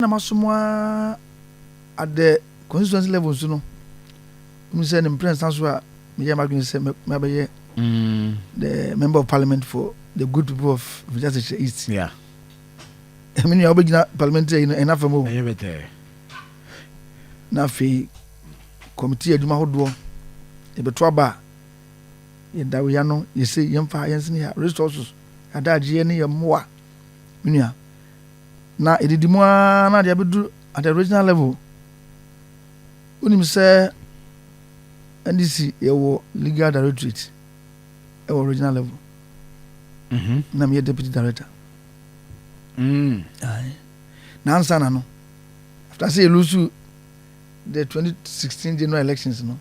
Na masom ara at the constituency level nso no, wohu sɛ ne mprɛnsa so a meyɛɛ m'adwene sɛ mabɛyɛ the member of parliament for the good people of Mfigya Sekyere East. Me nua, wobɛgyina parliamentary yi no, ɛna fam o. Ɛyɛ bɛtɛɛ. Na afei committee adwuma ahodoɔ, yɛbɛto aba a, yɛda wia no, yɛsɛ yɛmfa yɛnsene yɛ resources, adagyeɛ ne yɛ mmoa. Me nua, na ɛdidi mu ara na deɛ abɛduru at the regional level, wonim sɛ NDC yɛwɔ legal directorate ɛwɔ regional level na meyɛ deputy director. Aye. Na ansa na no, after sɛ yɛlose the 2016 general elections no,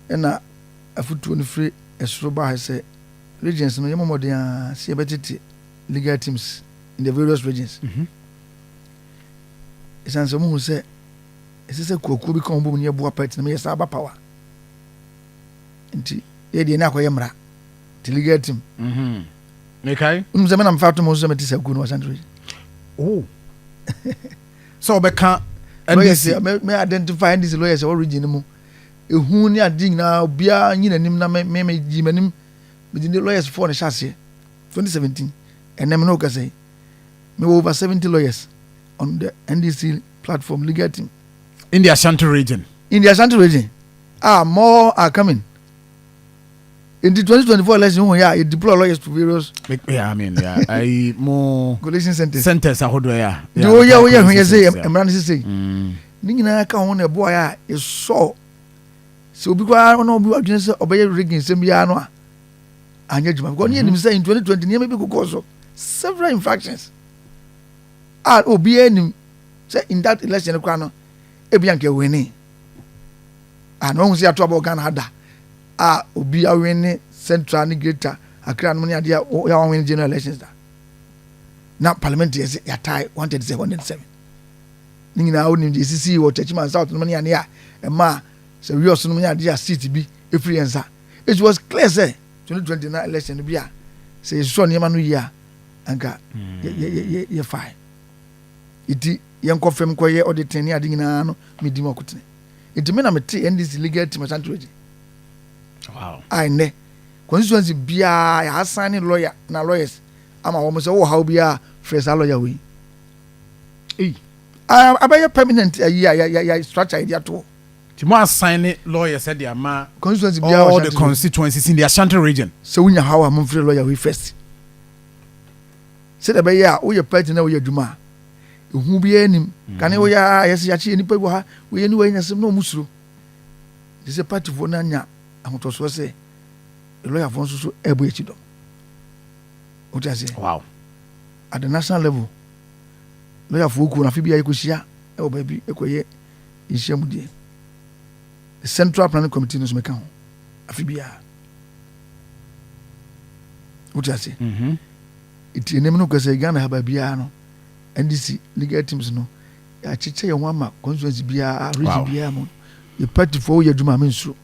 ɛna afotuo no firi ɛsoro baa sɛ regions no, yɛmmɔ mmɔden a sɛ yɛbɛtete legal teams in the various regions, ɛsiane sɛ mohu sɛ ɛsɛ sɛ kuakuo bi ka wɔn bom ne yɛboa party no meyɛ saa aba power. Nti yɛdeɛ ne akɔyɛ mmara nti legal team. Mekae. Wonim sɛ menam fa to mo so sɛ mete sa kuo no wɔ Ashanti Region. Oh, sɛ wobɛka lawyers. NDC. Me identify NDC lawyers ɛwɔ region no mu, ehu ne ade nyinaa, obiara nyi n'anim na me yi m'anim. Mede ne lawyers foɔ ne hyɛ aseɛ 2017. Ɛnɛ me ne wo kasa yi, mewɔ over 70 lawyers on the NDC platform legal team. In the Ashanti Region? In the Ashanti Region. Ah, more are coming. In the 2024 election ho yɛ a, yɛ deploy lawyers to various Yeah, I mean, yeah, ayi mo collation centers. Centers ahodoɔ yɛ a. Nti woyɛ hwɛ yɛ sɛ mmara no sese ne nyinaa ka ho na ɛboa yɛ a yɛsɔ sɛ obi koraa na obi adwene sɛ ɔbɛyɛ rigging nsɛm biara no a, anyɛ adwuma, because ne yɛnim sɛ in 2020 nneɛma bi kokɔɔ so, several infractions a obiara nim sɛ in that election koraa no, ebi anka ɛwin a, na ɔhu sɛ yɛato abɔ Ghana ha da a, obi awin Central ne Greater Accra no ne adeɛ a yɛ awin general elections da na parliament yɛ sɛ yɛatae 137, 137. Ne nyinaa wonim deɛ ɛsisi wɔ Techiman South no ne adeɛ a ɛma sɛ wiɔso no ne adeɛ a seat bi ɛfiri yɛn nsa. It was clear sɛ 2020 na election no bi a, sɛ yɛsosɔ nneɛma no yie a, anka yɛ fae. Nti yɛnkɔ fam kɔyɛ auditing ne ade nyinaa no, medi mu akotene. Nti me na mete NDC legal team Ashanti Region a ɛnnɛ constituency biara yɛasan ne lawyer na lawyers ama wɔn sɛ wɔwɔ haw biara, frɛ saa lawyer wei. Ei. Ah, abɛyɛ permanent ayi a yɛ structure yɛde ato hɔ. Nti mo assign ne lawyers ɛde ama constituency biara wɔ all the Ashanti Region. Constituencies in the Ashanti Region. Sɛ wonya haw a, momfrɛ lawyer wei first, sɛdeɛ ɛbɛyɛ a woyɛ party na woyɛ adwuma a, ehu biara nim kane woyɛ a, yɛsɛ yɛakye nipa bi wɔ ha, woyɛ ne wɔyɛ nyasɛm na ɔmo suro te sɛ partyfoɔ no anya ahotɔsoɔ sɛ lɔyafoɔ nso so ɛbɔ akyi dɔm. Wote aseɛ? At the national level, lɔyafoɔ kuo no, afe biara yɛkɔhyia ɛwɔ baabi ɛkɔyɛ nhyia mu deɛ. The central planning committee no nso mɛka ho afe biara. Wote aseɛ? Mhm. Nti ɛnam no kɛsɛ Ghana ha baabiara no, NDC legal teams no, yɛakyekyɛ yɛn ho ama constituency biara, region biara mu. Yɛ partyfoɔ, woyɛ adwuma a, mensuro.